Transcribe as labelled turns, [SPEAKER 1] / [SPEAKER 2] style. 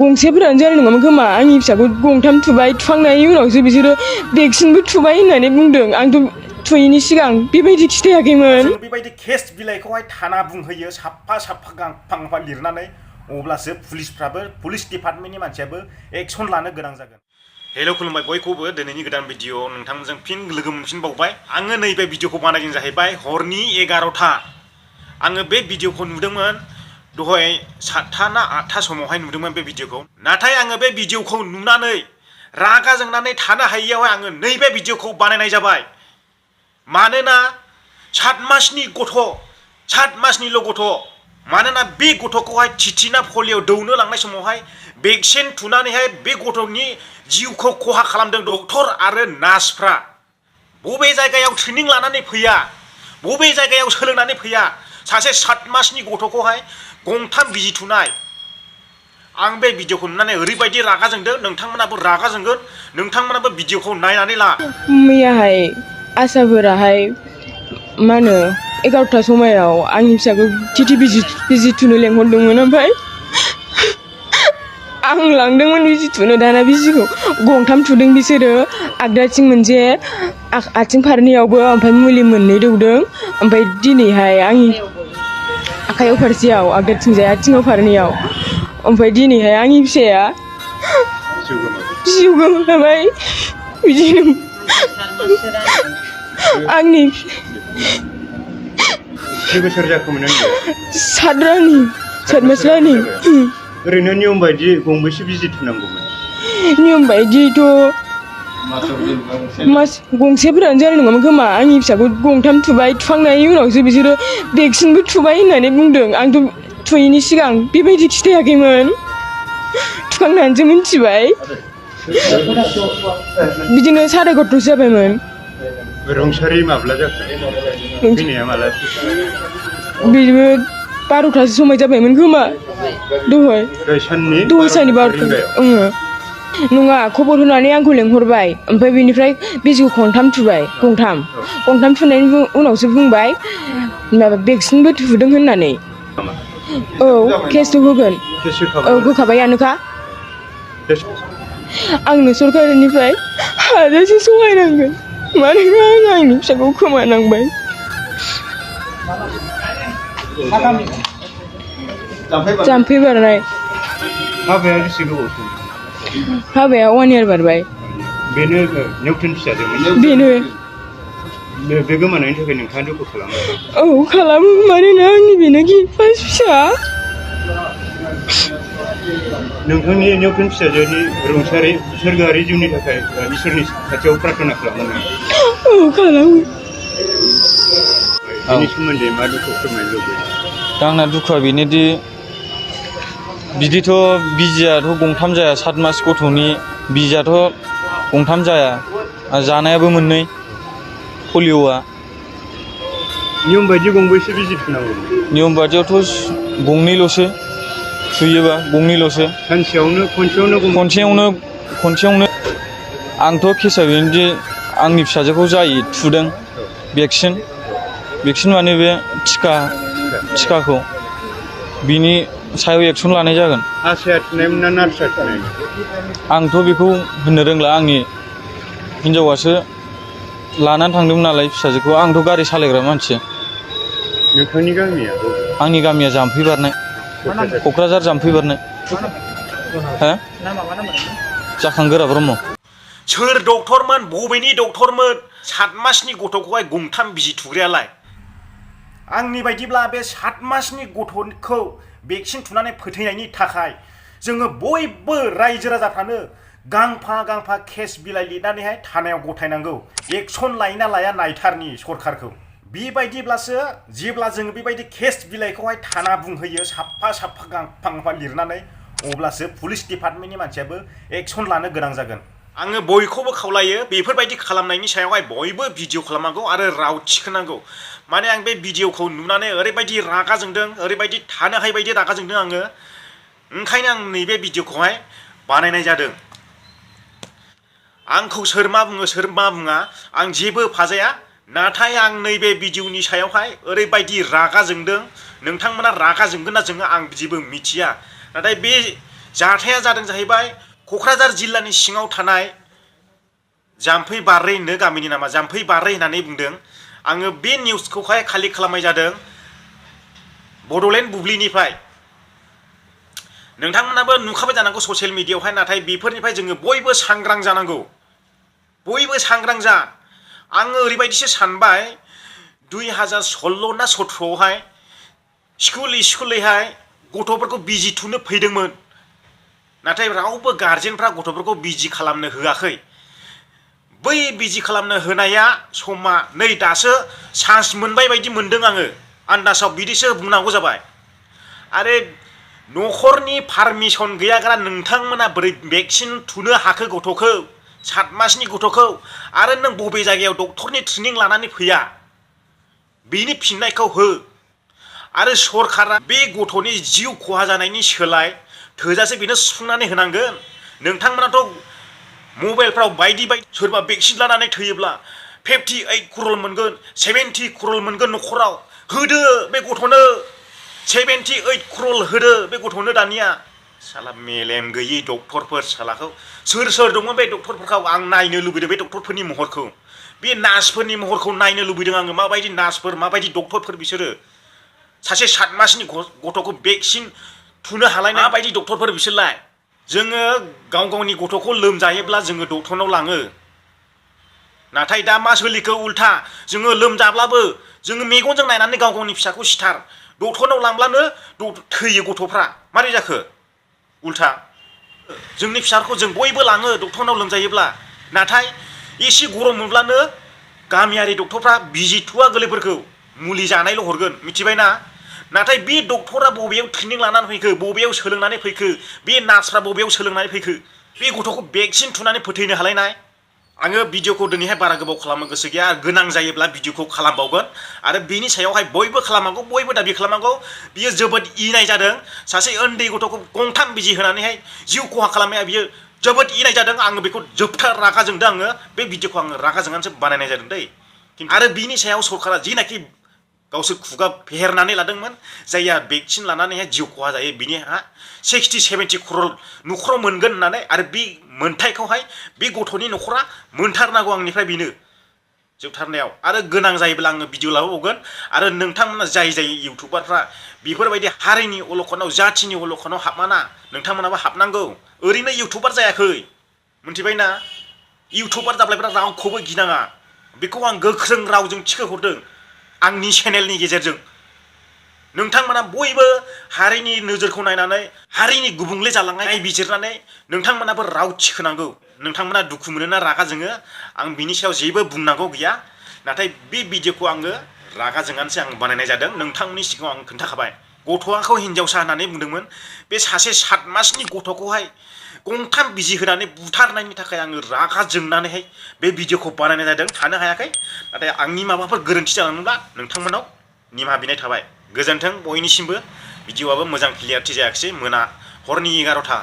[SPEAKER 1] गंसेफोरानो जानाय नङामोन खोमा आंनि फिसाखौ गंथाम थुबाय थुखांनायनि उनावसो बिसोरो भेक्सिनबो थुबाय होननानै बुंदों आंथ' थुयैनि सिगां बेबायदि खिथायाखैमोन।
[SPEAKER 2] जों बेबायदि केस बिलाइखौहाय थाना बुंहोयो साफा साफा गांफा गांफा लिरनानै अब्लासो पुलिस डिपार्टमेन्टनि मानसियाबो एक्सन लानो गोनां जागोन। हेल' खुलुमबाय बयखौबो दिनैनि गोदान भिडिअ नोंथांमोनजों फिन लोगो मोनफिनबावबाय। आङो नैबे भिडिअखौ बानायदों जाहैबाय हरनि 11टा। आङो बे भिडिअखौ नुदोंमोन दहाय 7टा ना 8टा समावहाय नुदोंमोन बे भिडिअखौ। नाथाय आङो बे भिडिअखौ नुनानै रागा जोंनानै थानो हायैयावहाय आङो नैबे भिडिअखौ बानायनाय जाबाय। मानोना 7 मासनि गथ' 7 मासनिल' गथ', मानोना बे गथ'खौहाय थिथिना पलिअ दौनो लांनाय समावहाय भेक्सिन थुनानैहाय बे गथ'नि जिउखौ खहा खालामदों डक्टर आरो नार्सफ्रा। बबे जायगायाव ट्रेनिं लानानै फैया, बबे जायगायाव सोलोंनानै फैया सासे 7 मासनि गथ'खौहाय गंथाम बिजि थुनाय। आं बे भिडिअखौ नुनानै ओरैबायदि रागा जोंदों, नोंथांमोनाबो रागा जोंगोन, नोंथांमोनाबो भिडिअखौ नायनानै ला।
[SPEAKER 1] मैयाहाय आसाफोराहाय मा होनो 11टा समायाव आंनि फिसाखौ टिटि बिजि थुनो लेंहरदोंमोन। ओमफ्राय आं लांदोंमोन बिजि थुनो। दाना बिजिखौ गंथाम थुदों बिसोरो, आगदाथिं मोनसे आथिं फारनैयावबो, ओमफ्राय मुलि मोननै दौदों। ओमफ्राय दिनैहाय आंनि आखायाव फारसेयाव, आगदाथिंजाय आथिङाव फारनैयाव। ओमफ्राय दिनैहाय आंनि फिसाया जिउ गोमाबाय। बिदिनो आंनि 7 मास रानि।
[SPEAKER 3] ओरैनो नियम बायदि गंबेसे बिजि थुनांगौमोन?
[SPEAKER 1] नियम बायदिथ' मास गंसेफोरानो जानाय नङामोन खोमा आंनि फिसाखौ गंथाम थुबाय थुखांनायनि उनावसो बिसोरो भेक्सिनबो थुबाय होननानै बुंदों आंथ' थुयैनि सिगां बेबायदि खिथायाखैमोन। थुखांनानैसो मिथिबाय। बिदिनो 11:30 जाबायमोन।
[SPEAKER 3] रुंसारि माब्ला जाखो? फैनाया माला?
[SPEAKER 1] बिदिनो 12टासो समाय जाबायमोन खोमा। दहाय साननि 12टा। नङा, खबर होनानै आंखौ लेंहरबाय। ओमफ्राय बेनिफ्राय बिजिखौ खंथाम थुबाय, गंथाम थुनायनि उनावसो बुंबाय माबा भेक्सिनबो थुदों होननानै। औ, केसथ' होगोन। औ, होखाबायानोखा। आंनो सरकारनिफ्राय हाजासे सहायनांगोन, मानोना आं आंनि फिसाखौ खोमानांबाय। जाम्फै बारनाय।
[SPEAKER 3] हाबाया बेसे गोबाव सम?
[SPEAKER 1] हाबाया 1 इयार बारबाय।
[SPEAKER 3] बेनो नेवथोन फिसाजोमोन?
[SPEAKER 1] बेनो।
[SPEAKER 3] बे गोमानायनि थाखाय नोंथाङा दुखु खालामो?
[SPEAKER 1] औ, खालामो। मानोना आंनि बेनो फार्स्ट फिसा।
[SPEAKER 3] नोंथांनि नेवथोन फिसाजोनि रुंसारि सोरगोआरि जिउनि थाखाय इसोरनि खाथियाव प्रार्थना खालामो?
[SPEAKER 1] औ, खालामो।
[SPEAKER 3] बेनि सोमोन्दै मा दुखु फोरमायनो लुबैयो?
[SPEAKER 4] दा आंना दुखुआ बेनोदि बिदिथ' बिजियाथ' गंथाम जाया, 7 मास गथ'नि बिजियाथ' गंथाम जाया, जानायाबो मोननै पलिअ'आ।
[SPEAKER 3] नियम बायदि गंबेसे बिजि थुनांगौ?
[SPEAKER 4] नियम बायदियावथ' गंनैल'सो थुयोबा, गंनैल'सो।
[SPEAKER 3] सानसेयावनो
[SPEAKER 4] खनसेयावनो। आंथ' केसआ बेनोदि आंनि फिसाजोखौ जाय थुदों भेक्सिन माने बे टिकाखौ बिनि सायाव एक्सन लानाय जागोन।
[SPEAKER 3] आसाया थुनायमोन ना नार्सआ थुनायमोन?
[SPEAKER 4] आंथ' बेखौ होननो रोंला। आंनि हिनजावासो लानानै थांदोंमोन नालाय फिसाजोखौ। आंथ' गारि सालायग्रा मानसि।
[SPEAKER 3] नोंथांनि गामिया?
[SPEAKER 4] आंनि गामिया जाम्फै बारनाय, क'क्राझार जाम्फै बारनाय। हो? जाखांगोरा ब्रह्म।
[SPEAKER 2] सोर डक्टरमोन, बबेनि डक्टरमोन 7 मासनि गथ'खौहाय गंथाम बिजि थुग्रायालाय? आंनि बायदिब्ला बे 7 मासनि गथ'खौ भेक्सिन थुनानै फोथैनायनि थाखाय जोङो बयबो रायजो राजाफ्रानो गांफा गांफा केस बिलाइ लिरनानैहाय थानायाव गथायनांगौ। एक्सन लायोना लाया नायथारनि सरकारखौ। बेबायदिब्लासो जेब्ला जोङो बेबायदि केस बिलाइखौहाय थाना बुंहोयो साफा साफा गांफा गांफा लिरनानै, अब्लासो पुलिस डिपार्टमेन्टनि मानसियाबो एक्सन लानो गोनां जागोन। आङो बयखौबो खावलायो बेफोरबायदि खालामनायनि सायावहाय बयबो भिडिअ खालामनांगौ आरो राव थिखोनांगौ। माने आं बे भिडिअखौ नुनानै ओरैबायदि रागा जोंदों, ओरैबायदि थानो हायै बायदि रागा जोंदों आङो। ओंखायनो आं नैबे भिडिअखौहाय बानायनाय जादों। आंखौ सोर मा बुङो सोर मा बुङा आं जेबो फाजाया, नाथाय आं नैबे भिडिअनि सायावहाय ओरैबायदि रागा जोंदों। नोंथांमोना रागा जोंगोन ना जोङा आं जेबो मिथिया, नाथाय बे जाथाया जादों जाहैबाय क'क्राझार जिल्लानि सिङाव थानाय जाम्फै बारै होनो गामिनि नामा जाम्फै बारै होननानै बुंदों आङो बे निउसखौहाय कालेक्ट खालामनाय जादों बड'लेण्ड बुब्लिनिफ्राय नोंथांमोनाबो नुखाबाय जानांगौ ससियेल मिडियायावहाय नाथाय बेफोरनिफ्राय जोङो बयबो सांग्रां जानांगौ बयबो सांग्रां जा आङो ओरैबायदिसो सानबाय 2016 ना 17आवहाय स्कुलैहाय गथ'फोरखौ बिजि थुनो फैदोंमोन नाथाय रावबो गार्जेनफ्रा गथ'फोरखौ बिजि खालामनो होआखै बै बिजि खालामनो होनाया समा नै दासो चान्स मोनबाय बायदि मोनदों आङो आन्दासाव बिदिसो बुंनांगौ जाबाय आरो न'खरनि पारमिसन गैयाग्रा नोंथांमोना बोरै भेक्सिन थुनो हाखो गथ'खौ 7 मासनि गथ'खौ आरो नों बबे जायगायाव डक्टरनि ट्रेनिं लानानै फैया बेनि फिननायखौ हो आरो सरकारा बे गथ'नि जिउ खहा जानायनि सोलाय थोजासे बेनो सुफुंनानै होनांगोन नोंथांमोनाथ' मबाइलफ्राव बायदि सोरबा भेक्सिन लानानै थैयोब्ला 58 crore मोनगोन 70 crore मोनगोन न'खराव होदो बे गथ'नो 78 crore होदो बे गथ'नो दानिया साला मेलेम गैयि डक्टरफोर सालाखौ सोर दङ बे डक्टरफोरखौ आं नायनो लुबैदों बे डक्टरफोरनि महरखौ बे नार्सफोरनि महरखौ नायनो लुबैदों आङो माबायदि नार्सफोर माबायदि डक्टरफोर बिसोरो सासे 7 मासनि गथ'खौ भेक्सिन थुनो हालायनाय माबायदि डक्टरफोर बिसोरलाय जोङो गावनि गथ'खौ लोमजायोब्ला जोङो डक्टरनाव लाङो नाथाय दा मा सोलिखो उल्था जोङो लोमजाब्लाबो जोङो मेगनजों नायनानै गावनि फिसाखौ सिथार डक्टरनाव लांब्लानो थैयो गथ'फ्रा मारै जाखो उल्था जोंनि फिसाखौ जों बयबो लाङो डक्टरनाव लोमजायोब्ला नाथाय एसे गरम मोनब्लानो गामियारि डक्टरफ्रा बिजि थुवा गोरलैफोरखौ मुलि जानायल' हरगोन मिथिबायना नाथाय बे डक्टरा बबेयाव ट्रेनिं लानानै फैखो बबेयाव सोलोंनानै फैखो बे नार्सफ्रा बबेयाव सोलोंनानै फैखो बे गथ'खौ भेक्सिन थुनानै फोथैनो हालायनाय आङो भिडिअखौ दिनैहाय बारा गोबाव खालामनो गोसो गैया गोनां जायोब्ला भिडिअखौ खालामबावगोन आरो बेनि सायावहाय बयबो खालामनांगौ बयबो दाबि खालामनांगौ बियो जोबोद इनाय जादों सासे उन्दै गथ'खौ गंथाम बिजि होनानैहाय जिउ खहा खालामनाया बियो जोबोद इनाय जादों आङो बेखौ जोबथा रागा जोंदों आङो बे भिडिअखौ आङो रागा जोंनानैसो बानायनाय जादों दै आरो बिनि सायाव सरकारा जिनाखि गावसोर खुगा फेहेरनानै लादोंमोन जायहा भेक्सिन लानानैहाय जिउ खहा जायो बिनिहा 60-70 crore न'खराव मोनगोन होननानै आरो बे मोन्थायखौहाय बे गथ'नि न'खरा मोनथारनांगौ आंनिफ्राय बेनो जोबथारनायाव आरो गोनां जायोब्ला आङो भिडिअ लाबोबावगोन आरो नोंथांमोना जाय इउटुबारफ्रा बेफोरबायदि हारिनि अलखनाव जाथिनि अलखनाव हाबमाना नोंथांमोनाबो हाबनांगौ ओरैनो इउटुबार जायाखै मिथिबायना इउटुबार जाब्लायब्ला रावखौबो गिनाङा बेखौ आं गोख्रों रावजों थिखोहरदों आंनि चेनेलनि गेजेरजों नोंथांमोना बयबो हारिनि नोजोरखौ नायनानै हारिनि गुबुंले जालांनाय नायबिजिरनानै नोंथांमोनाबो राव थिखोनांगौ नोंथांमोना दुखु मोनोना रागा जोङो आं बिनि सायाव जेबो बुंनांगौ गैया नाथाय बे भिडिअखौ आङो रागा जोंनानैसो आं बानायनाय जादों नोंथांमोननि सिगाङाव आं खोन्थाखाबाय गथ'आखौ हिनजावसा होननानै बुंदोंमोन बे सासे 7 मासनि गथ'खौहाय गंथाम बिजि होनानै बुथारनायनि थाखाय आङो रागा जोंनानैहाय बे भिडिअखौ बानायनाय जादों थानो हायाखै नाथाय आंनि माबाफोर गोरोन्थि जालांदोंब्ला नोंथांमोनाव निमाहा बिनाय थाबाय गोजोन्थों बयनिसिमबो भिडिअआबो मोजां क्लियारिटि जायाखिसै हरनि 11टा